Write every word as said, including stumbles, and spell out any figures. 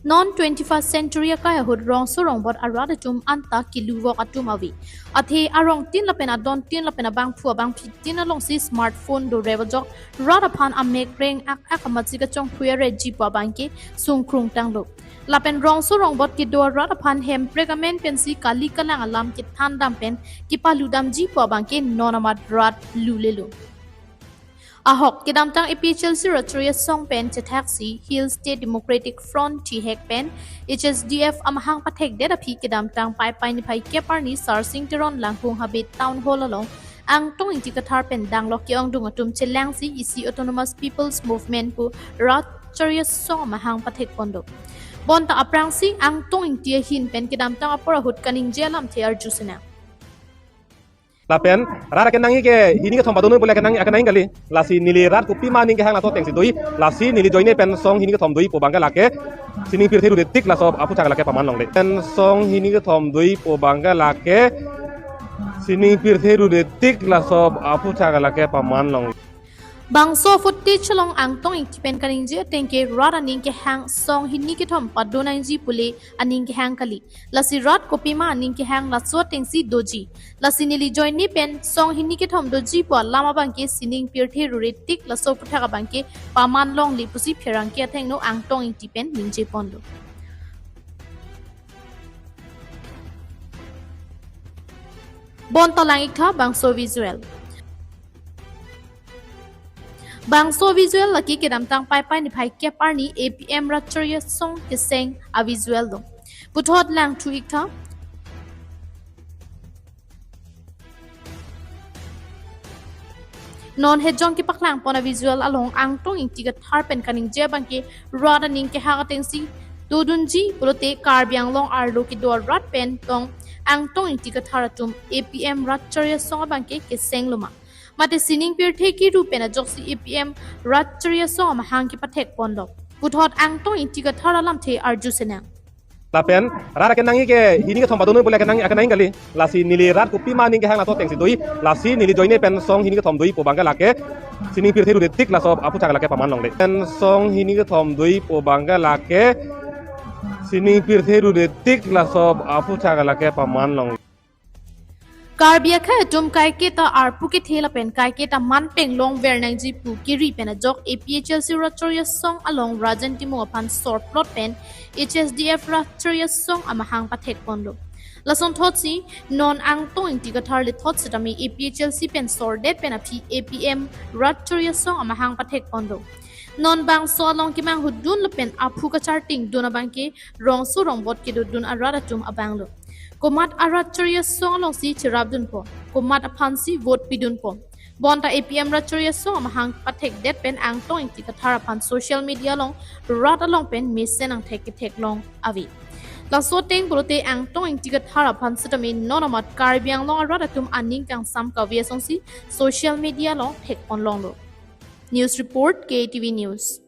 Non twenty-first century akai ahut rongso rongbot arat atum anta keluvok atum ave. Athe arongtin lapen adontin lapen abangphu abangphitin alongsi smartphone dore ajok rat aphan amek reng ak ak amatsi kachongphui aretji pu abangke sungkrung tanglo. Lapen rongso rongbot kedo arat aphan hemprek amen pensi kali kalang alam kethan dam pen kepaludamji pu abangke non amat rat lulelo. Ahok, kedamtang A P H L C Ratchari Asong pen chethaksi Hill State Democratic Front thihek pen H S D F amahang pathekdet aphi kedamtang Paipai niphai kep arni Sarsing Teron Langkung Habe Town Hall along Angtong Ingti Kathar pen danglok ke-ongdung atum chelangsi isi Autonomous People's Movement pu Ratchari Asong amahang pathekponlo. Bonta aphrangsi Angtong Ingti ahin pen kedamtang apor ahut kaningje alamthe arju sinang. Lapen rat akenangji ke hini kethom padonoi pule akenang akenangji kali. Lasi neli rat kopima aning kehang laso atengsi do-i. Lasi neli ajoine pen song hini kethom do-i pu abangke lake sining pirthe rudetik laso aphuthak lake paman longle. Pen song hini kethom do-i pu abangke lake sining pirthe rudetik laso aphuthak lake paman longle. Bangso footage along Angtong Ingti pen kaningje ateng ke rat aning kehang song hini kethom padonangji pule aning kehang kali. Lasi rat kopima aning kehang laso atengsi doji. Lasi neli ajoine pen song hini kethom doji pu alam abangke sining pirthe rudetik laso aphuthak abangke paman longle pusi pherangke athengno Angtong Ingti pen ningjeponlo. Bonta lang-iktha bangso visual. Bangso visual lake kedamtang Paipai niphai kep arni A P M Ratchari Asong keseng avisual do. Puthot langthu-iktha. Non hejong kepaklangpon avisual along Angtong Ingti Kathar pen kaningje abangke rat aning kehang atengsi dodunji pulote Karbi Anglong arlo kedo arat pen tong Angtong Ingti Kathar atum A P M Ratchari Asong abangke kesengloma. Mate sining pirthe kiru pen ajoksi A P M Ratchari Asong amahang kepathekponlo. Puthot Angtong Ingti Kathar alamthe arju sinang. Lapen rat akenangji ke hini kethom padonoi pule akenang akenangji kali. Lasi neli rat kopima aning kehang laso atengsi do-i. Lasi neli ajoine pen song hini kethom do-i pu abangke lake sining pirthe rudetik laso aphuthak lake paman longle. Pen song hini kethom do-i pu abangke lake sining pirthe rudetik laso aphuthak lake paman longle. Karbi akhei atum kaiketa arpu kethe lapen kaiketa man penglong vernangji pu kiri pen ajok A P H L C Ratchari Asong along Rajen Timung aphan sorplot pen H S D F Ratchari Asong amahang pathekponlo. Lasonthotsi non Angtong Ingti Kathar lethot setame A P H L C pen sordet pen aphi A P M Ratchari Asong amahang pathekponlo. Non bangso along kemanghudun lapen aphu kachartingdun abangke rongso rongbot kedodun arat atum abanglo. Komat a-Ratchari Asong alongsi cherapdunpo, komat aphansi vote pidunpo. Bonta A P M Ratchari Asong amahang pathekdet pen Angtong Ingti Kathar aphan social media along rat along pen mesen angthek ketheklong ave. Laso ateng pulote Angtong Ingti Kathar aphan setame non amat Karbi Anglong arat atum aning kangsam kave asonsi social media along thekponlonglo. News report, K T V News.